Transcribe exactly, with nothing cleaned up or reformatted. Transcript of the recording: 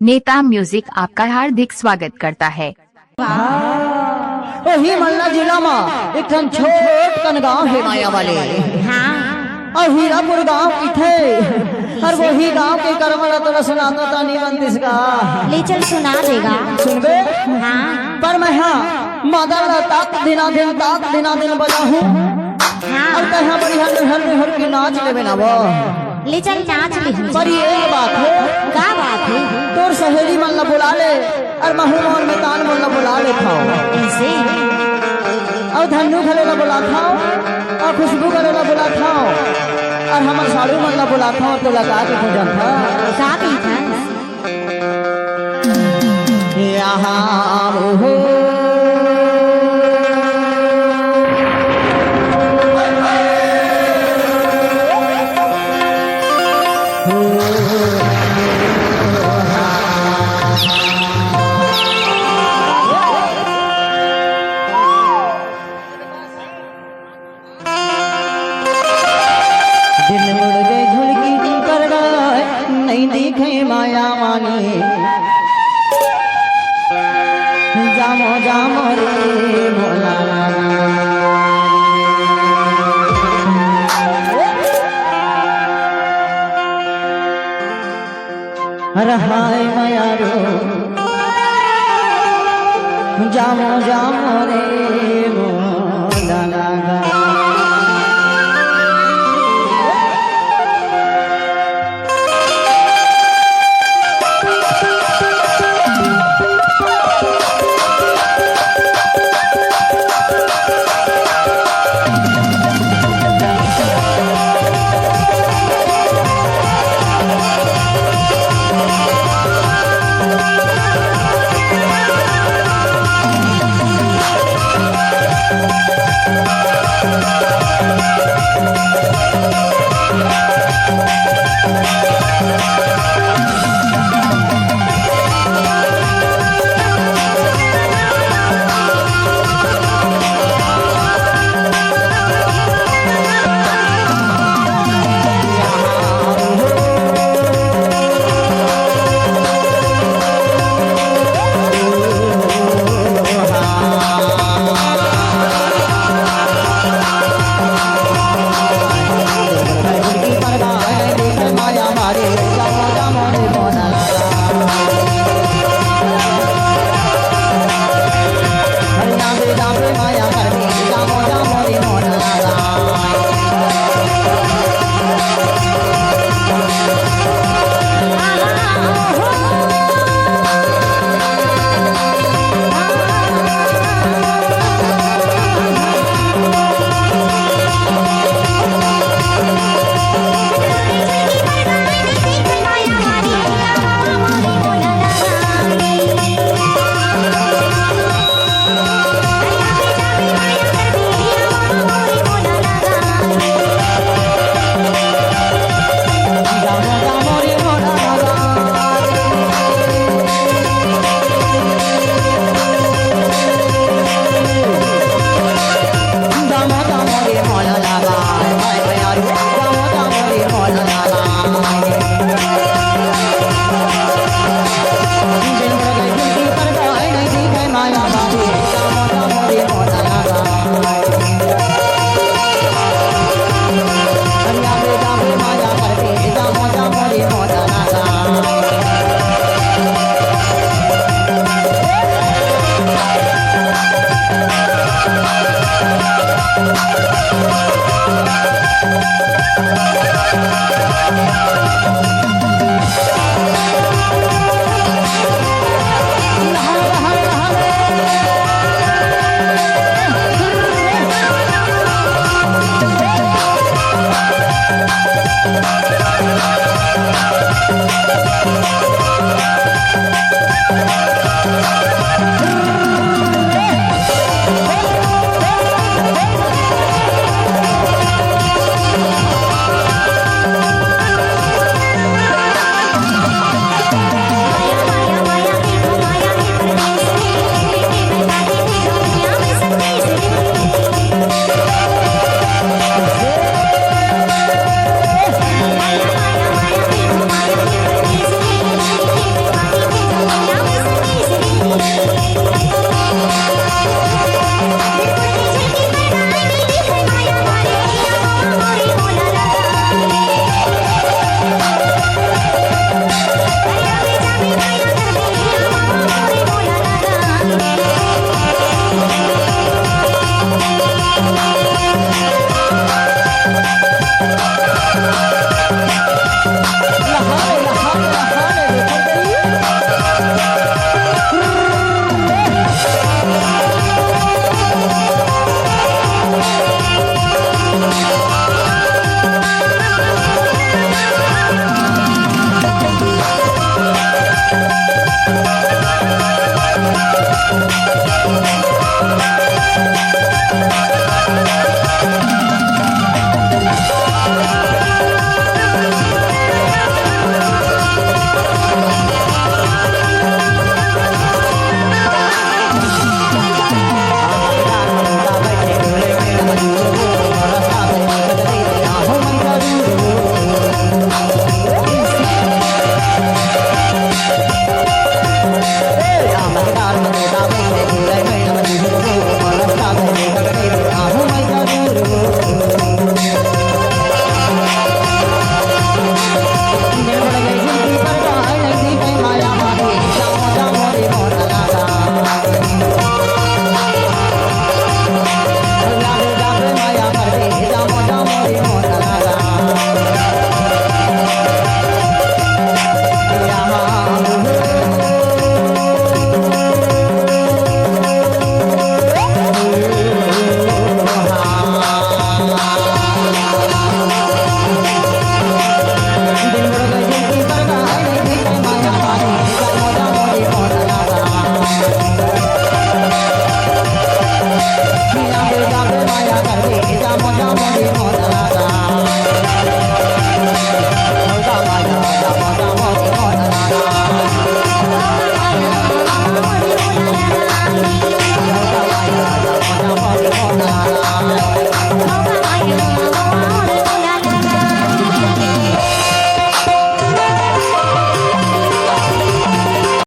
नेता म्यूजिक आपका हार्दिक स्वागत करता है। ओही मल्ला जिला म एक ठन छोट कन गांव हे माया वाले। हाँ। अउ हीरापुर गांव किथे? अउ वही गांव के करम ल तोला सुनातो त नइ बनतिस का? ले चल सुना देगा। सुनबे? हाँ। पर मैं हाँ मादल ल ताक दिना दिन, ताक दिना दिन बजाहूँ। हाँ। अउ तैं हा बढ़िया नहर नहर के नाच लेबे ना वो। ले चल नाच ले। पर ये बात हे। का बात हे? तोर सहेली मन ला बुला ले, अउ महू मोर मितान मन ला बुला लेथंव। कइसे? अउ धन्नू घलो ला बुलाथंव, अउ खुशबू घलो ला बुलाथंव, अउ हमर साढ़ू मन ला बुलाथंव, तोला का कहिथंव जानथस? का कहिथस? यहाँ हो। दिन उड़ गे झुलकी परगट, नइ दिखे माया मानी। जामो जामो रे मोला। अरे हाय मया रो, जामो जामो रे मोला लागा।